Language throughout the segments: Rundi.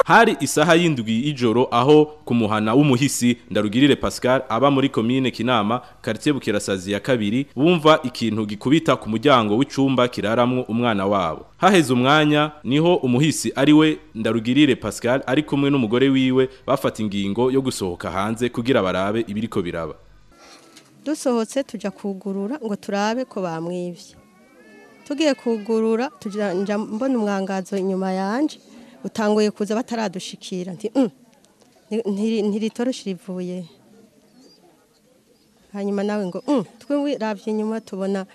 Hari isaha y'indwi y'ijoro aho kumuhana w'umuhisi Ndarugirire Pascal aba muri komine Kinama, quartier Bukirasazi ya kabiri, bumva ikintu gikubita ku muryango w'icumba kiraramwo umwana wabo. Haheze umwanya niho umuhisi ariwe Ndarugirire Pascal ari kumwe n'umugore wiwe bafata ingingo yo gusohoka hanze kugira barabe ibiriko biraba. Dusohotse tuja kugurura ngo turabe ko bamwivye. Tugiye kugurura tuja mbona umwangazo inyuma yanje utanguye kuza bataradushikira, nti ntiritoroshi rivuye. Hanyuma nawe ngo twe ravye inyuma tubona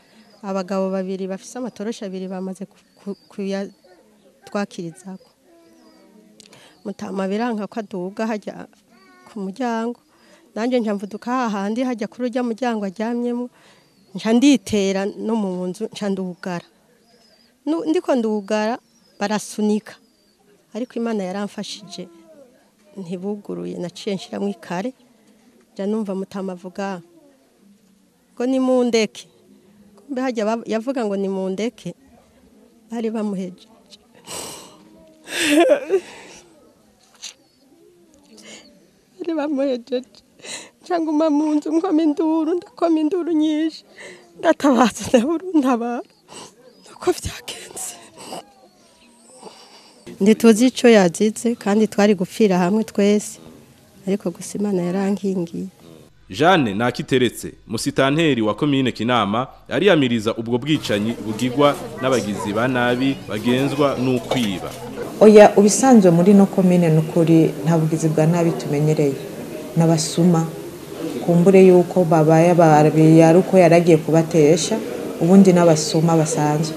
abagabo babiri bafise amatoroshi abiri bamaze kuyatwakirizako. Mutama biranka ko aduga hajya ku muryango, nanje nca mvuduka hahandi hajya kuri urya muryango aryamyemo, nca nditera no mu nzu nca ndugara. Ndiko ndugara barasunika, ariko Imana yaramfashije ntibuguruye, naciye nshiramwo ikare, nja numva mutama avuga ngo nimundeke. Kumbe hajya yavuga ngo nimundeke, bari bamuhejeje. Bari bamuhejeje. Nguma mu nzu nkoma induru, ndakoma induru nyinshi, ndatabaza ndabura untabara, nuko vyagenze. Ntituzi ico yazize kandi twari gupfira hamwe twese, ariko gusa Imana yarankingiye. Jeanne Nakiteretse, musitanteri wa komine Kinama, ariyamiriza ubwo bwicanyi bugigwa n'abagizi ba nabi bagenzwa n'ukwiba. Oya, ubisanzwe muri no komine nukuri nta bugizi bwa nabi tumenyereye, n'abasuma kumbure yuko babaye aruko yaragiye kubatesha, ubundi n'abasuma basanzwe.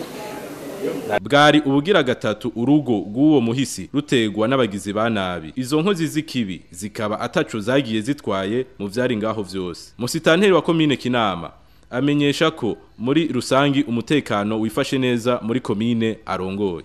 Bwari ubugira gatatu urugo rw'uwo muhisi rutegwa n'abagizi ba nabi. Izo nkozi z'ikibi zikaba ataco zagiye zitwaye mu vyari ngaho vyose. Musitanteri wa komine Kinama amenyesha ko muri rusangi umutekano wifashe neza muri komine arongoye.